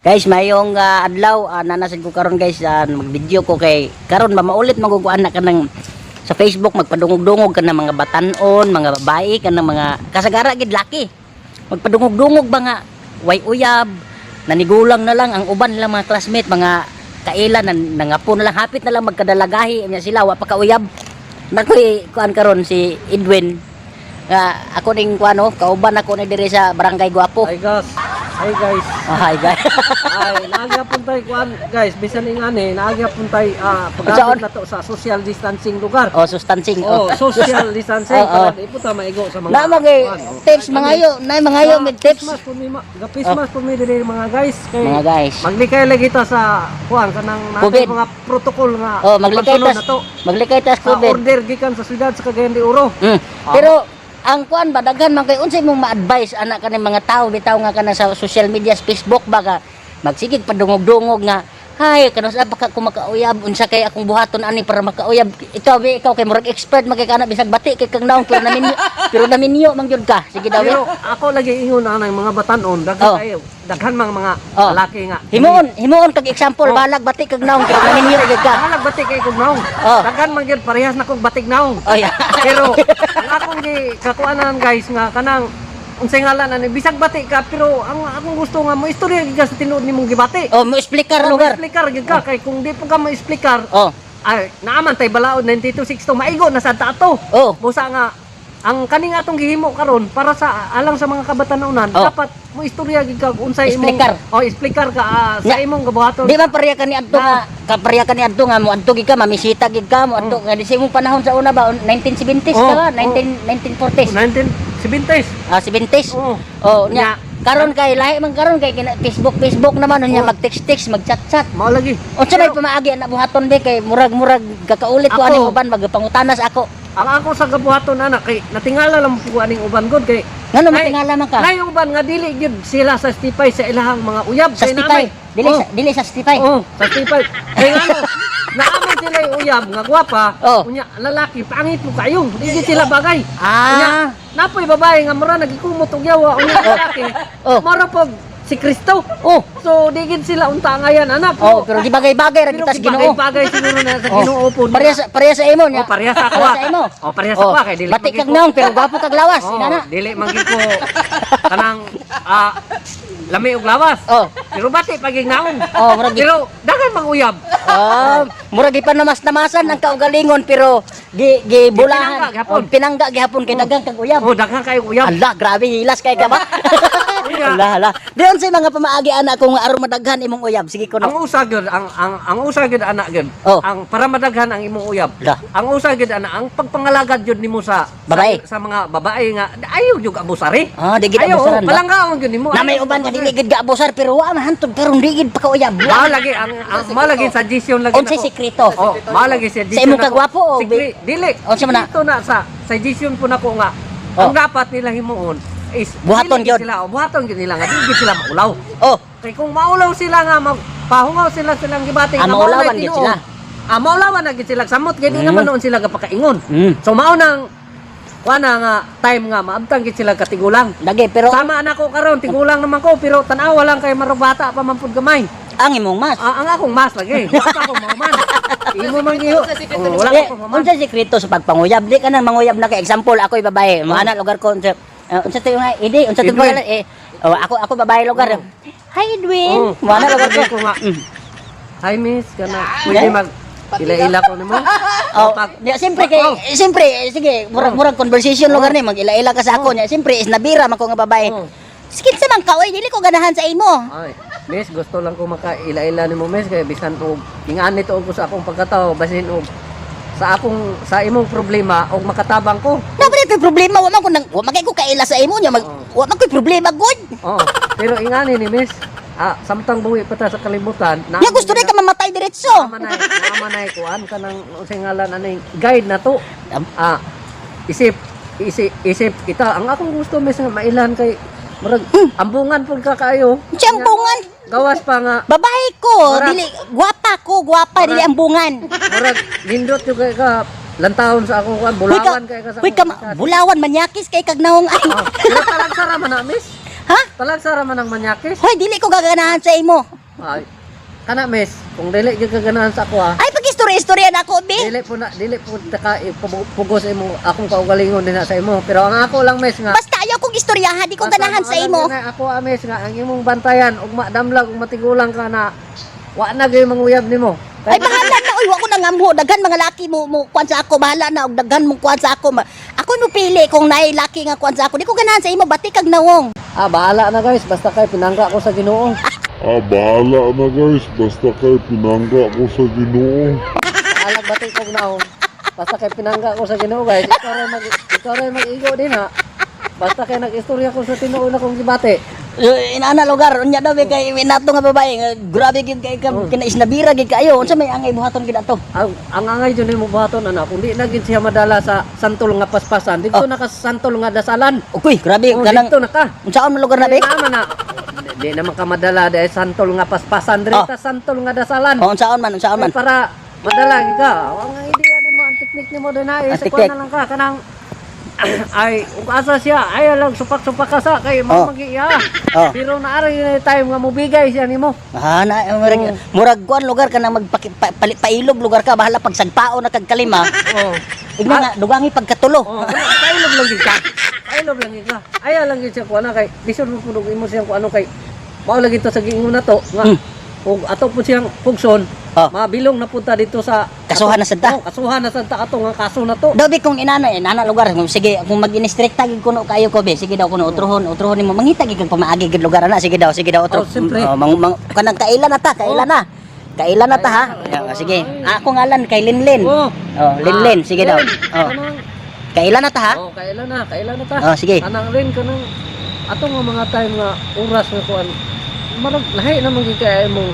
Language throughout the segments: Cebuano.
Guys, mayong adlaw, nanasid ko karon, guys, mag-video ko kay karon ba maulit maguguan na ka ng sa Facebook magpadungog-dungog ka ng mga batanon, mga babae ka ng mga kasagara gid laki. Magpadungog-dungog ba nga way uyab, nanigulang na lang ang uban nila mga classmate, mga kaila nan nangapo na lang, hapit na lang magkadalagahi nya sila wa pa kauyab. Nakoy kuan karon si Edwin nga ako ning kuano kauban ako ni diri sa Barangay Guapo. Hi guys. Hi guys. Oh, hi guys. Ay, naagya pun tay kuan guys, bisan ingani, naagya pun tay Unsaon? pagabot na to sa social distancing lugar. Oh, sustancing. Oh, social distancing Oo. para di po ta maigo sa mga Na mga kuan, oh. tips mga ayo, na mga ayo Sa med tips. Christmas po mi ga Christmas po mi diri mga guys kay Mga guys. maglikay lagi ta sa kuan kanang natay COVID. mga protocol nga Oh, maglikay pagsunod tas na to. maglikay tas Sa COVID. order gikan sa syudad sa Cagayan de Oro. Pero ang kuan ba daghan man kay unsay mong ma-advise ana kaning mga tao bitaw nga kana sa social media, sa Facebook ba ka magsigig padungog-dungog nga, "Hay, kanus pa ka kung makauyab, unsa kay akong buhaton ani para makauyab?" Ikaw be, ikaw kay murag expert man kay kana, bisag bati kay kang naong pero naminyo man gyud ka, sige daw. Pero ako lagi ingon ana mga batanon, daghan kayo, daghan mang mga lalaki nga. Himuon himuon kag example. Oh. Balag bati kag naong pero naminyo gyud ka. Balag batik kay kog naong. Daghan man gyud parehas na kog batik naong. Oh yeah. Pero ang akong gi kakuanan guys nga kanang unsay ngalan ani bisag bati ka pero ang akong gusto nga mo istorya gyud ka sa tinuod nimong gibati. Oh, mo explicar Oh, lugar. Mo-explicar gyud ka kay kung di po ka mo-explicar ay naaman tay balaod 9262 maigo na sad ta ato. Busa nga ang kaning atong gihimo karon para sa alang sa mga kabataan dapat mo istorya gyud ka kung unsay imong Explicar. Oh, explicar ka sa imong gabuhaton. Di ba pareha ka ni adto nga kapareha ka ni adto nga mo adto gid ka, mamisita gid ka mo adto nga di sa imong panahon sa una ba, 1970s ka ba? Oh. 19 1940s. 1970s. Ah, 70s. Oh. Oh, nya karon kay lahi man karon kay Facebook Facebook naman unya, Oh. mag text text, mag chat chat. Mao lagi. Unsa may pamaagi ana buhaton be kay murag-murag kakaulit ko Ako- aning uban magpangutanas ako. Ang ako sa gabuhaton ana kay natingala lang po aning uban god kay Ngano Nay- matingala man ka? Nay uban nga dili gyud sila sa stipay sa ilahang mga uyab Sa kay stipay. naamay. Dili Oh, sa dili sa stipay. Oh, sa stipay. Kay ngano naaman sila yung uyab nga gwapa, unya lalaki pangit mo kayo. Di gyud sila bagay. Unya napoy babae nga mura nagikumot og yawa unya lalaki. Mura pog si Kristo. Oh. So di gyud sila unta ngayan ana Oh, pero di bagay-bagay ra Pero kita sa Ginoo. bagay siguro na sa Ginoo po. Pareha sa imo nya. Oh, pareha sa ako. Pareha sa imo. Oh, pareha sa ako kay dili Bati man gyud kag naong pero gwapo kag lawas, Oh, inana. dili man gyud ko kanang lami og lawas. Pero bati pagig naong. Oh, murag Pero daghan manguyab. Ah, murag ipanamaas-namasan ang kaugalingon pero gi gi bulahan. Pinangga gihapon. Oh, pinangga gihapon kay daghan kag uyab. Oh, daghan kayo uyab. Ala, grabe hilas kay ka ba? Ala, ala. Diyon sa mga pamaagi ana kung aron madaghan imong uyab. Sige kuno. Ang usa gyud ang usa gyud ana gyud. Ang para madaghan ang imong uyab. Ala. Ang usa gyud ana ang pagpangalagad gyud nimo sa Babae. sa mga babae nga ayaw gyud abusari. Ah, di gid Ayaw, abusaran oh, ba? palanggaon gyud nimo. Na may uban nga dili gid gaabusar pero wa man hantod karon di gid pa ka uyab. Mao lagi ang mao lagi suggestion lagi Unsay nako. sekreto? Oh, mao lagi suggestion. Sa imong nako. kagwapo o Dili. Unsa man na? Ito na sa suggestion po nako nga. Ang dapat nila himuon is Buhaton dili gyud. sila, oh, buhaton gyud nila nga dili gyud sila maulaw. Oh. Kay kung maulaw sila nga magpahungaw sila silang gibati Ah, nga mao na maulawan gyud tinuod. sila. Ah, maulawan na gyud sila samot kay di naman noon sila gapakaingon. So mao nang kuan na nga time nga maabtang gyud sila katigulang. Lagi pero Sama na ko karon tigulang naman ko pero tan-awa lang kay marog bata pa man pud gamay. Ang imong mas. Ah, ang akong mas lagi. Wala pa akong mauman. Imo man giho. Oh, wala Eh, pa akong mauman. unsa sekreto sa pagpanguyab? Di ka nang manguyab na kay example ako'y babae. Mga anak lugar ko unsa unsa to yung idi unsa to Edwin. pangalan eh oh, ako ako babae lugar. Hi Edwin. Oh. Mga anak lugar ko. Sabi ko nga. Hi miss, kana pwede mag ila-ila ko nimo. Oh, ya, siyempre kay siyempre sige, murag-murag conversation lugar ni mag-ila-ila ka sa ako nya. Siyempre is nabira man ko nga babae. Oh. Sige sa man ka oy, dili ko ganahan sa imo. Ay, miss, gusto lang ko maka-ila-ila nimo miss kay bisan og ingani to ko sa akong pagkatao, basin og sa akong sa imong problema og makatabang ko. Na ba ko'y problema, wa man ko nang wa man kay ko kaila sa imo nya, mag wa man ko'y problema gud. Oh, pero ingani ni miss, samtang buhi pa ta sa kalibutan, Nya gusto rin ka mamatay diretso. Naman ay kuan kanang unsay ngalan aning guide na to. Ah, isip isip isip kita ang akong gusto miss nga mailan kay murag ambungan pud ka kaayo. Unsa ambungan? Gawas pa nga Babae ko, dili gwapa ko, gwapa dili ambungan. Murag nindot yung kay ka lantahon sa akong kuan, Huy ka, bulawan kay ka sa huy ka, akong bulawan manyakis kay kag naong ay. Oh, pero talagsara man na miss. Ha? Talagsa ra man ang manyakis. Hoy, dili ko gaganahan sa imo. Ay, kana, miss, kung dili gyud ka ganahan sa ako, ah. Ay, pag-istorya-istorya na ako, be. Dili po ta ka ipugos imo akong kaugalingon din na sa imo. Pero ang ako lang, miss, nga Basta ayaw kong istoryahan, di ko basta ganahan sa maalam imo. din na ako, ah, miss, nga ang imong bantayan ug madamlag ug matigulang ka na wa na gyud manguyab nimo. Ay, bahala na, oy, wa ko nangamho. Daghan mga laki mo mo kuan sa ako, bahala na og daghan mo kuan sa ako. Ako no pili kung naay laki nga kuan sa ako. Di ko ganahan sa imo, bati kag nawong. Ah, bahala na, guys, basta kay pinangga ko sa Ginoo. Ah, bahala na, guys, basta kay pinangga ko sa Ginoo. Alag bati kog naong. Basta kay pinangga ko sa Ginoo, guys. Ikaw ray mag-igo din ha. Basta kay nag-istorya ko sa tinuod na kong gibati. Inana lugar unya daw be kay nato nga babae nga grabe gyud kay ka kinaisnabira gyud kaayo. Unsa may angay buhaton gyud ato? Ang angay dyan mo buhaton, anak, kung di na gid siya madala sa santol nga paspasan, dito na ka sa santol nga dasalan. Uy, grabe Oh, kanang dito na ka. unsaon man lugar na be? Di naman na. Di naman ka madala dahil santol nga paspasan, diri ta santol nga dasalan. Oh, unsaon man, unsaon man. Ay, para madala gid ka. Ang idea nimo, ang teknik nimo din ay Ang sa kuan teknik. na lang ka kanang ay ug asa siya ay lang supak-supak ka sa kay Oh. oh. magiya. Oh. Pero naari na time nga mobigay siya nimo. Ah, na murag, murag kuan lugar ka nang magpailog lugar ka, bahala pag sagpao na kag kalima. Oh. Igno nga dugangi pagkatulo. Oh, wala, pailob lang gid ka. Pailob lang gid ka. Aya lang gid siya kuan na kay bisod mo punog imo siyang kuano kay mao lagi to sa giingon na to nga ug ato po siyang pugson. Oh. Mabilong na punta dito sa Kasuhan na sad ta. Oh, kasuhan na sad ta ato nga kaso na to. Daw be kung inana inana lugar kung sige kung mag-instrikta gid kuno kayo ko be, sige daw kuno utrohon utrohon nimo mangita gid kag pamaagi gid lugar ana, sige daw, sige daw otro. Oh, siyempre. Oh, mang, kanang kaila na ta, kaila na. Kaila na ta ha. Oh, sige. Ako ngalan kay Linlin. Oh. Oh, Linlin, sige daw. Len, Oh. kanang- Kaila na ta ha. Oh, kailan na, kailan na ta. Oh, sige. Kanang rin kanang ato nga mga time nga oras nga kuan. Marag lahi naman gid kay imong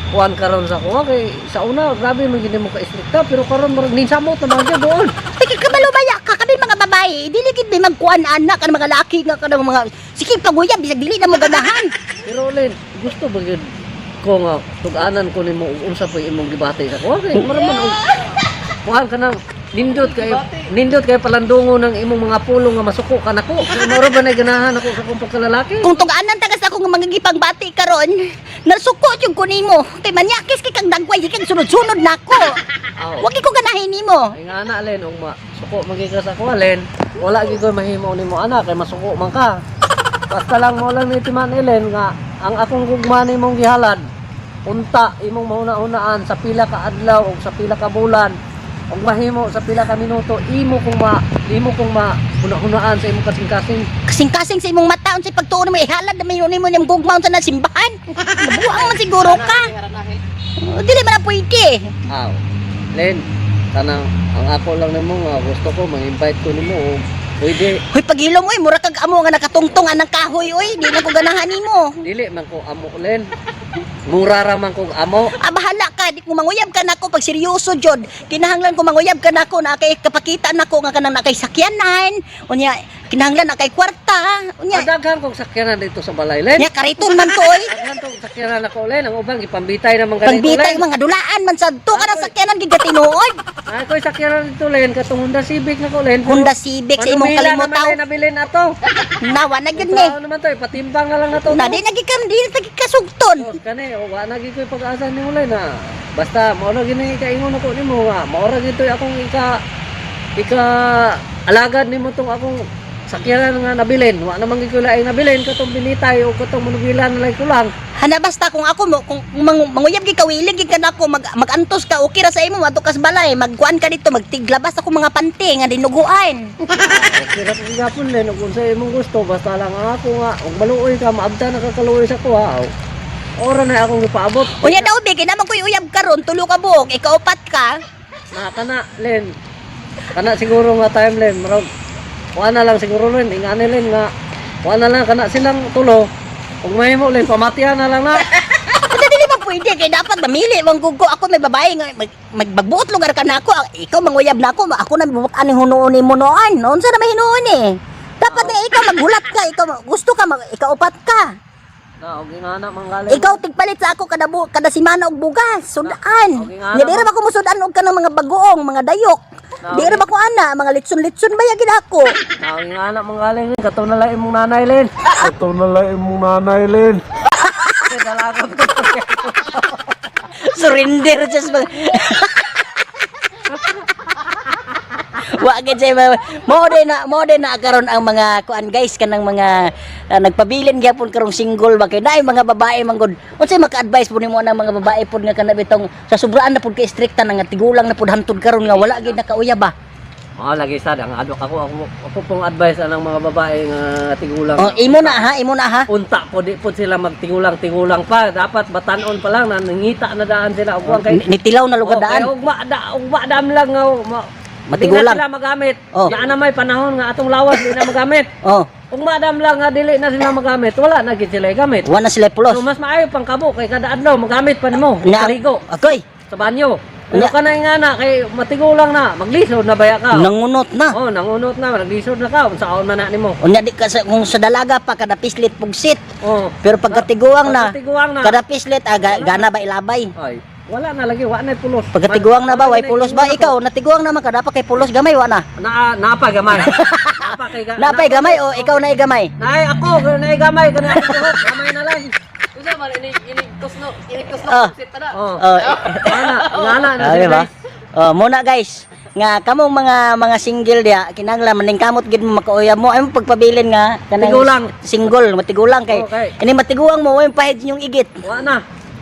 kuan karon sa kuha kay sa una grabe man gid mo ka istrikta pero karon murag ninsamot na man gyud doon. Ay, kabalo ba ka kami mga babae, dili gid may magkuan anak kan mga laki nga kanang mga sige paguyab bisag dili na mo ganahan. Pero Len, gusto ba gyud ko nga tug-anan ko nimo ug unsa pa imong gibati sa kuha kay murag man og kuan kanang nindot kay palandungo ng imong mga pulong nga masuko ka nako. Kay mura ba na ganahan ako sa akong pagkalalaki? Kung tug-anan tagas ako nga mga bati karon, nasuko jud ko nimo. Kay manyakis kay kang dagway kay sunod-sunod nako. Aw. Wag ko ganahin nimo. Ay nga na, Len, ug ma suko magi ka sa kuha, Len. Wala gyud koy mahimo nimo ana kay masuko man ka. Basta lang mo lang ni timan, Len, nga ang akong gugma nimong gihalad unta imong mahuna-hunaan sa pila ka adlaw o sa pila ka bulan ug mahimo sa pila ka minuto imo kong ma huna-hunaan sa imong kasing-kasing. Kasing-kasing sa imong mata unsay pagtuon mo ihalad na mayon nimo niyang gugma unsa na simbahan. Mabuang man siguro ka. Oh, dili man na pwede. Aw. Len, kanang ang ako lang nimo nga gusto ko mang-invite ko nimo og pwede. Hoy, paghilom oy, mura kag amo nga nakatungtong anang kahoy oy, di na ko ganahan nimo. Dili man ko amo, Len. Mura ra man kog amo. Ah, bahala ka, di ko manguyab ka nako pag seryoso jud. Kinahanglan ko manguyab ka nako na kay kapakita nako nga kanang nakay sakyanan. Unya kinahanglan na kay kwarta. Unya Daghan kong sakyanan dito sa balay, Len. nya kariton man to oy. Daghan kong sakyanan ako, Len. Ang ubang ipambitay naman ganito, Pagbitay Len. mga dulaan man sad to kanang sakyanan gigatinuod. Ay, ko'y sakyanan dito, Len. Katong Honda Civic na ko, Len. Honda Civic sa imong Manumila naman, kalimutaw. Len, nabilin ato. Nawa na gyud ni. Tao naman to, ipatimbang na lang na to. Na di na gid kam di na gid kasugton. Tapos kani, o wa na gid ko'y pag-asa nimo, Len, ha. Basta, mao na gini kaingon ako nimo nga. Mao ra gid to'y akong ika alagad nimo tong akong sakyanan nga nabilin. Wa naman gid ko'y laing nabilin katong binitay o katong manubilan na lang kulang. Hana basta kung ako mo kung manguyab gid ka wilig gid ka nako magantos ka, okay ra sa imo adto kas balay magkuan ka dito magtiglabas ako mga panty nga dinuguan. Okay ra pud gapon, Len, ug unsa imong gusto basta lang ang ako nga ug maluoy ka maabta na ka kaluoy sa kuha. Ora na akong gipaabot. Unya daw be kay naman ko'y uyab karon tulo ka buok ikaupat ka. Na kana, Len. Kana siguro nga time, Len, murag kuha na lang siguro, Len, ingani, Len, nga kuha na lang kana silang tulo. Ug mahimo, Len, pamatian na lang na. Unsa dili ba pwede kay dapat mamili man gud ko ako may babae nga magbuot lugar ka nako ikaw manguyab nako ako na buot ani hunuon nimo noon. Unsa na may hinuon eh. Dapat na ikaw maghulat ka, ikaw gusto ka ikaupat ka. Na og ingana man galing. Ikaw tigpalit sa ako kada kada semana og bugas, sudan. Okay nga Nya dira ba ko musudan og kanang mga bagoong, mga dayok. Di ra ba ko ana, mga litson-litson ba ya gid ako. Naong nga anak mga galing, kato na lang imong nanay, Len. Ito na lang imong nanay, Len. Kay dalaga ko. Surrender just mga. Wa gid say mo din na karon ang mga kuan guys, kanang mga nagpabilin gyapon karong single ba, kay naay mga babae man gud. Unsay maka-advise po nimo anang mga babae pod nga kana bitong sa sobraan na pud kay strikta na nga tigulang na pud hantud karon nga wala gid nakauyab ba? Oh, lagi sad ang adok ako ako ako pong advice anang mga babae nga tigulang. Oh, imo na ha, imo na ha. Unta po di po sila magtigulang-tigulang pa. Dapat batanon pa lang na nangita na daan sila og kay Nitilaw na lugar Oh, kay daan. ugma dam lang nga Matigulang. di na sila magamit. Oh. Naa na may panahon nga atong lawas di na magamit. Oh, Ugma dam lang nga dili na sila magamit, wala na gid sila gamit. wa na sila pulos. So mas maayo pang kabo kay kada adlaw magamit pa nimo Na- sa ligo, Akoy, sa banyo. Pero Na- kanay nga na kay matigulang na, maglisod na baya ka. Nangunot na. Oh, nangunot na, naglisod na ka, unsaon man na nimo. Unya di ka sa, kung sa dalaga pa kada pislit pugsit. Oh. Pero pagkatiguang na, Pagkatiguang na. kada pislit gana ba ilabay? Ay, wala na lagi, wala na pulos. Pagkatiguang na ba, way pulos ba? Wala na Ikaw, natiguang naman ka, dapat kay pulos gamay, wa na. Na napa gamay. Napa kay Napay gamay o ikaw na gamay? Nay ako, nay gamay kana ako, gamay na lang. Unsa man ini ini kusno, ini kusno sit na. Oh. Oh, Ana, ngana na ah, sila, di ba? guys. Oh, muna guys, nga kamong mga single diya, kinahanglan maningkamot gid mo makauyab mo, ay mo pagpabilin nga kanang Tigulang. Single, matigulang kay. Okay. Ini matiguang mo, way pahid yung igit. Wala na.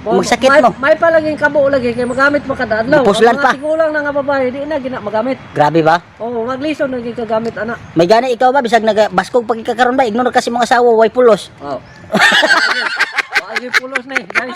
Magsakit may, mo. May palaging kabo lagi kay magamit mo kada adlaw. Mapuslan Ang mga pa. Tigulang na nga babae di na gina magamit. Grabe ba? Oh, maglisod na gid kagamit ana. May gani ikaw ba bisag naga baskog pagkakaroon ba, ignore kasi mga asawa way pulos. Oh. Wala gyud pulos ni, guys.